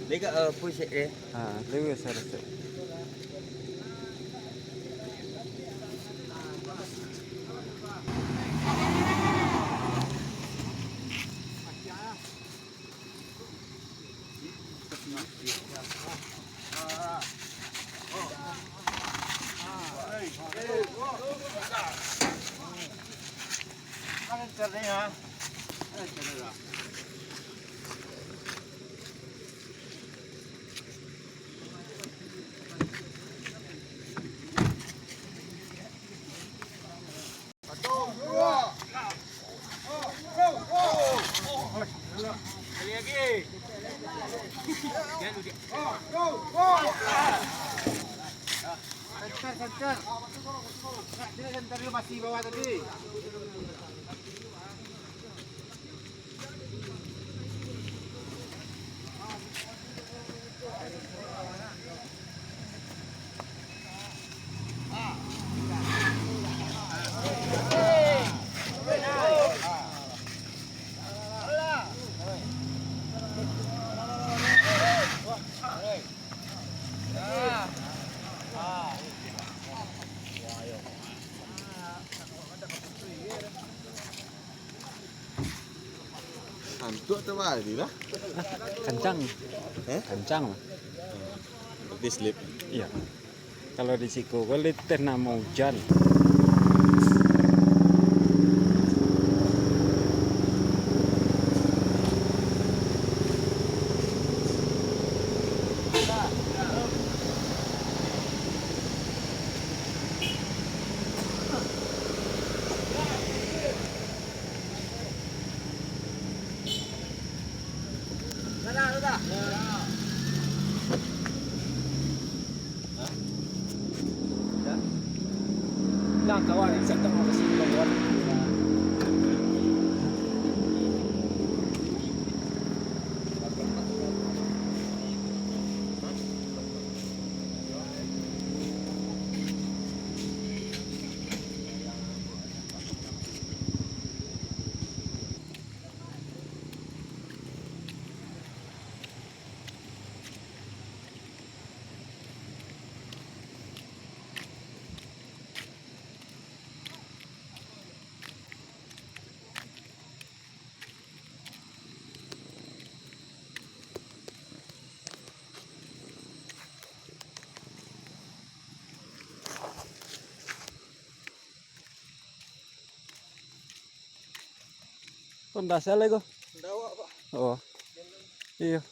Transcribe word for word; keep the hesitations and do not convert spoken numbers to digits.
Lega, eh, push, eh. Ha, lega sarasek. Santer, santer. Nak, sini santer dulu, masih bawah tadi. Santuak atau bali lah? Kancang. Eh? Kancang lah. Berarti slip. Iya. Kalau di siko, kalau di teh namo ujan. Lah, kawan, saya tak mau kasih kawan. Pondasi lah iko. Ndak awak, Pak. Oh. Iyo.